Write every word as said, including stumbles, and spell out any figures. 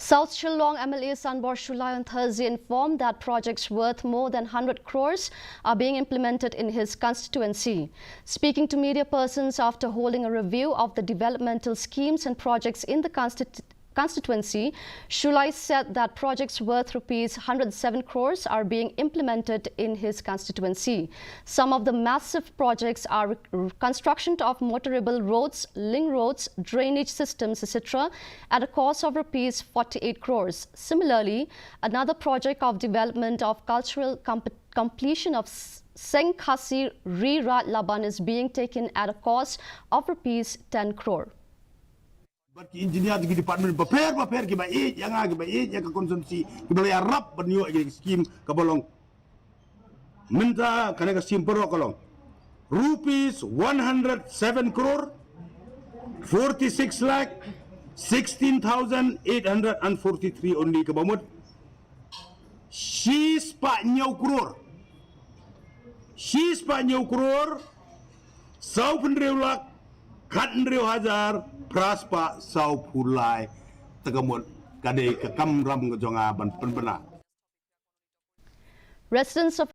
South Shillong M L A Sanbor Shullai on Thursday informed that projects worth more than one hundred crores are being implemented in his constituency. Speaking to media persons after holding a review of the developmental schemes and projects in the constitu- constituency, Shullai said that projects worth rupees one hundred seven crores are being implemented in his constituency. Some of the massive projects are re- construction of motorable roads, link roads, drainage systems, et cetera, at a cost of rupees forty-eight crores. Similarly, another project of development of cultural comp- completion of S- Seng Khasi Ri Raj Laban is being taken at a cost of rupees ten crore. Bad ki engineer jong ki department bapher bapher kiba ïeit ïa nga, kiba ïeit ïa ka constituency, kiba la ïarap ban ïoh ïa ki scheme kaba long. Mynta kane ka scheme baroh ka long rupees one hundred seven crore forty-six lakh sixteen thousand eight hundred and forty-three only, kaba mut shispah hynñiew crore. Shispah hynñiew crore, sawphew hynriew lak, khathynriew hajar, phraspah sawphew lai. Te ka mut ka dei ka kamram ka jong nga ban pynbna. Residents of